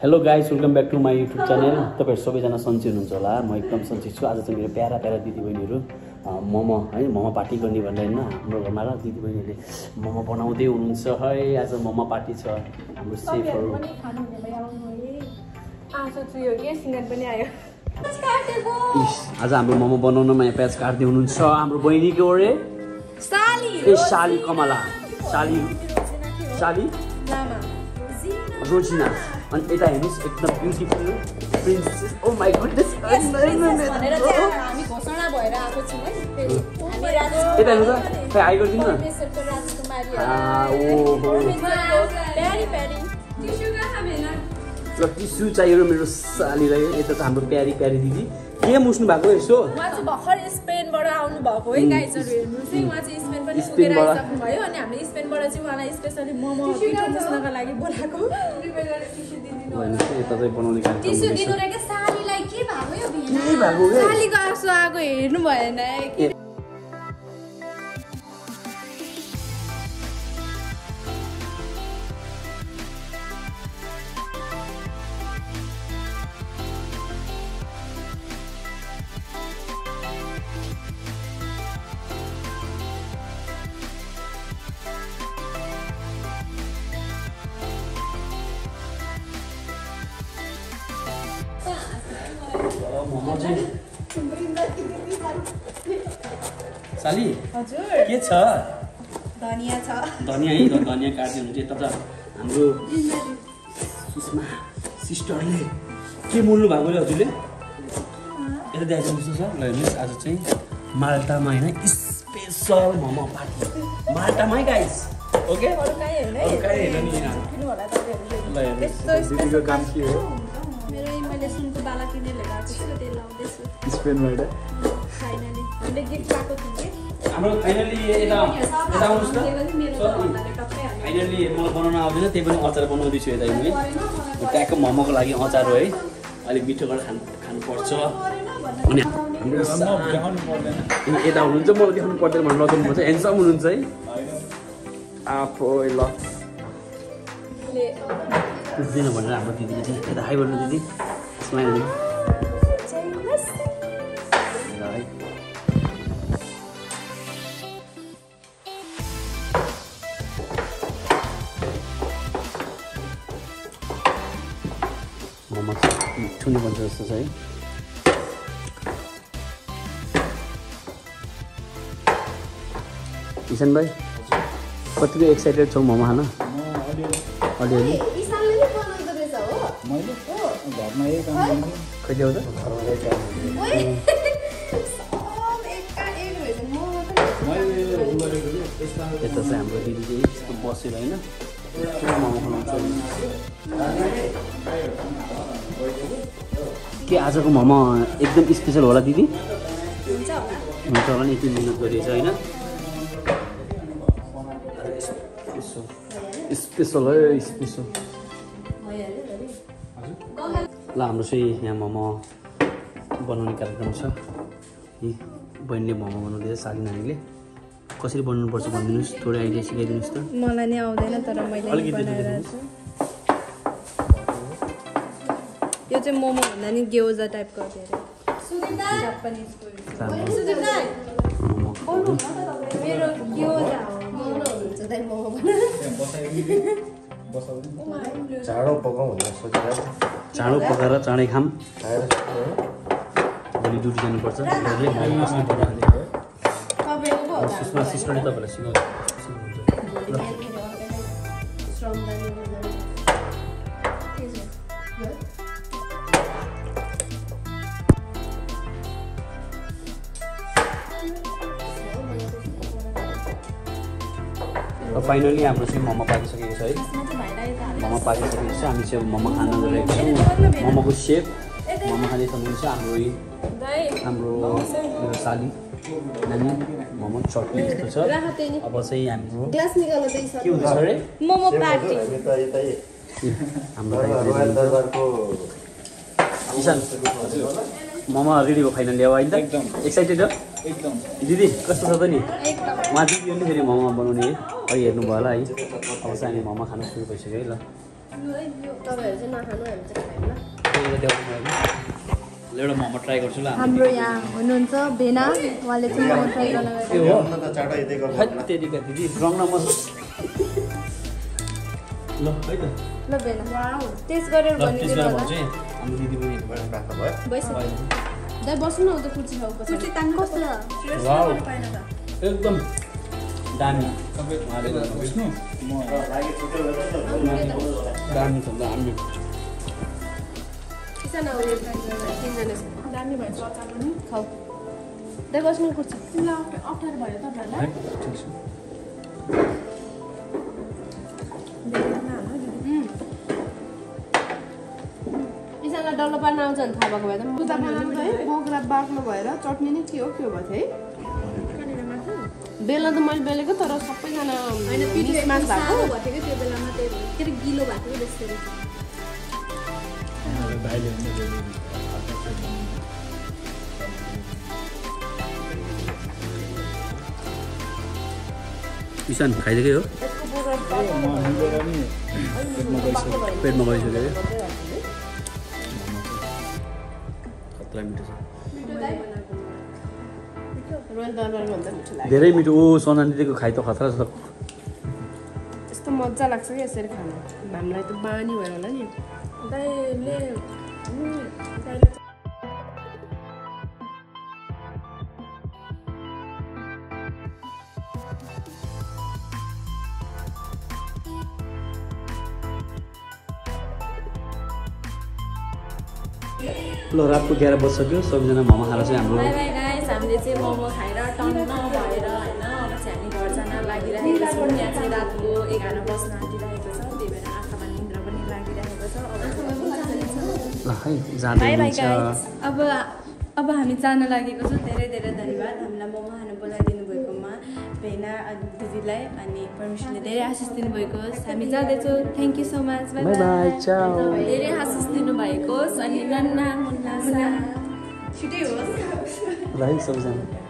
Hello guys, welcome back to my YouTube channel. तपाईँहरू सबैजना सन्चै हुनुहुन्छ होला। म एकदम सन्चै छु। आज चाहिँ मेरो प्यारा प्यारा दिदीबहिनीहरू मोमो है मोमो पार्टी गर्ने भनेर होइन हाम्रो घरमा र दिदीबहिनीहरूले मोमो बनाउँदै हुनुहुन्छ है। आज मोमो पार्टी छ। हाम्रो सेफहरू आज हाम्रो मोमो बनाउनमा यहाँ प्याज काट्दै हुनुहुन्छ हाम्रो बहिनीको अरे साली कमला साली रोजिना। अनि यता हेर्नुहोस् एकदम beautiful princess. Oh my goodness, यता हेर्नु त खै हाई गरिदिनु न। ल टिस्यु चाहियो मेरो सालीलाई। यता त हाम्रो प्यारी प्यारी दिदी के मुस्नु भएको यसो भर्खर स्पेनबाट आउनु भएको है गाइजहरु। हेर्नुस् है, उहाँ चाहिँ स्पेन पनि पुगेर आइसक्नु भयो। अनि हामीले स्पेनबाट चाहिँ उहाँलाई स्पेशली मोमो पिठो मुस्नका लागि बोलाएको। यता चाहिँ बनाउने कार्यक्रम टिस्यु दिनु रे के सालीलाई के भएको यो भिना सालीको आँसु आएको हेर्नु भएन के साली हजुर के छ? धनिया छ। धनिया है, धनिया काट्दै हुनुहुन्छ। यता त हाम्रो सुषमा सिस्टरले के मोल्नु भएको रे हजुरले? यता देखाइदिनुहोस् न सर। ल हेर्नुहोस्, आज चाहिँ माल्टामा होइन स्पेसल मोमो पार्टी माल्टामै गाइस। ओके अरु काई हैन है, नि किन होला तपाईहरुले? ल हेर्नुहोस् दिदीको काम के हो? मेरो इन्भेस्टमेन्टको बाला किनेर ल्याएको छु, त्यही लाउँदैछु स्पेनबाट फाइनली। हामीले गिफ्ट पाएको थियौँ कि हाम्रो फाइनली यता आउनुहोस् न। फाइनली मलाई बनाउन आउँदैन, त्यही पनि अचार बनाउँदैछु यता मैले। ट्याक्क मोमोको लागि अचार हो है, अलिक मिठो गरेर खानुपर्छ। अनि यता हुनुहुन्छ, मलाई देखाउनु पर्दैन भनेर लगाउनुपर्छ। ह्यान्डसम हुनुहुन्छ है आफै। ल बुझ्दैन भनेर हाम्रो दिदीले चाहिँ यता हाई भन्नु दिदी स्माइल दिनु। मोमो मिठो नै बन्छ जस्तो छ है। किसन भाइ कतिको एक्साइटेड छौ मोमो खान? अलिअलि कहिले आउँछ? यता चाहिँ हाम्रो दिदी चाहिँ यस्तो बसेर होइन मोमो बनाउँछ। के आजको मोमो एकदम स्पेसल होला दिदी? हुन्छ होला नि, यति मिहिनेत गरिएछ होइन? स्पेसल है स्पेसल। ल हाम्रो चाहिँ यहाँ मोमो बनाउने कार्यक्रम छ। यी बहिनीले मोमो बनाउँदैछ, साली नानीले। कसरी बनाउनुपर्छ भनिदिनुहोस्, थोरै आइडिया सिकाइदिनुहोस् त। मलाई नै आउँदैन, तर मैले बनाएर छु। यो चाहिँ मोमो भन्दा नि ग्योजा टाइपको हो अरे, जापानिजको। मेरो ग्योजा हो। चाँडो पकाउँ भनेर सोचेर चाँडो पकाएर चाँडै खाम। भोलि ड्युटी जानुपर्छ। सुषमा सिस्टरले तपाईँलाई सिकाउँछ। फाइनली हाम्रो चाहिँ मोमो पाकिसकेको छ है। मोमो पाकिसकेको छ। हामी चाहिँ मोमो खान गइरहेको छौँ। मोमोको सेप मोमो खाँदै हुनुहुन्छ हाम्रो मेरो साली नानी। मोमो चटनी यस्तो छ। अब चाहिँ हाम्रो के हुँदैछ अरे? मोमो पार्टी। हाम्रो किसान मोमो रेडी भयो फाइनली। अब होइन त एक्साइटेड हो एकदम। दिदी कस्तो छ त नि? उहाँ दिदी पनि फेरि मोमो बनाउने है। अहिले हेर्नुभयो होला है। अब चाहिँ हामी मोमो खान सुरु भइसक्यो है। ल तपाईहरु चाहिँ नखानु हामी चाहिँ खायौँ ल एउटा मोमो ट्राई गर्छु ल हाम्रो यहाँ हुनुहुन्छ भेना उहाँले चाहिँ मोमो ट्राई गर्न के हो त चाटा यतैको त्यतिका दिदी रङ न मस ल है त ल भेना टेस्ट गरेर ल भनिदिनु त्यसमा होला भन्छु हाम्रो दिदी पनि राख्नु भयो भइसक्यो दाइ बस्नु न उता कुर्सी खाऊ कुर्सी तान्नु कस्तो वाउ एकदम दामी सबै उहाँले गर्नु बस्नु म लागि छुट्टै भयो दामी छ दामी किसान आउने तिनजना छ दामी भएछ अचार पनि खाऊ दाइ बस्नु कुर्सी तिमीलाई अप्ठ्यारो भयो तपाईँहरूलाई है ठिक छ किसानलाई डल्लो पार्न आउँछ भने थाहा भएको भए त पूजा बनाउनु है बोक्रा बाक्लो भएर चटनी नै के हो भयो थियो है बेला त मैले बेलेको तर सबैजना होइन पिठो मिसमास भएको भएको थियो त्यो बेलामा त्यही भएर के अरे गिलो भएको थियो त्यसरी भाइले किसान खाइदिएकै हो पेटमा गइसक्यो खतरा मिठो छ रोयल दरबारमा भन्दा मिठो लाग्यो धेरै मिठो ओ सोना दिदीको खाइ त खतरा छ त यस्तो मजा लाग्छ कि यसरी खानु हामीलाई त बानी भयो होला नि दाइले ल रातको 11 बजिसक्यो सबैजना मोमो खाएर चाहिँ हाम्रो बाई बाई गाइस हामीले चाहिँ मोमो खाएर टन्न भएर होइन अब चाहिँ हामी घर जान लागिरहेको छौँ यहाँ चाहिँ रातको 11 बज्न आँटिरहेको छ त्यही भएर आँखामा निन्द्रा पनि लागिरहेको छ ल है जाँदै बाई बाई हुन्छ गाइस अब हामी जान लागेको छौँ धेरै धेरै धन्यवाद हामीलाई मोमो खानु बोलाइदिनु भएकोमा भेना अनि दिदीलाई अनि परमेश्वरले धेरै आशिष दिनुभएको होस् हामी जाँदैछौँ thank you so much by by चाओ धेरै आशिष दिनुभएको होस् अनि नन्ना मुन्ना छिटै होस् ल है सबैजना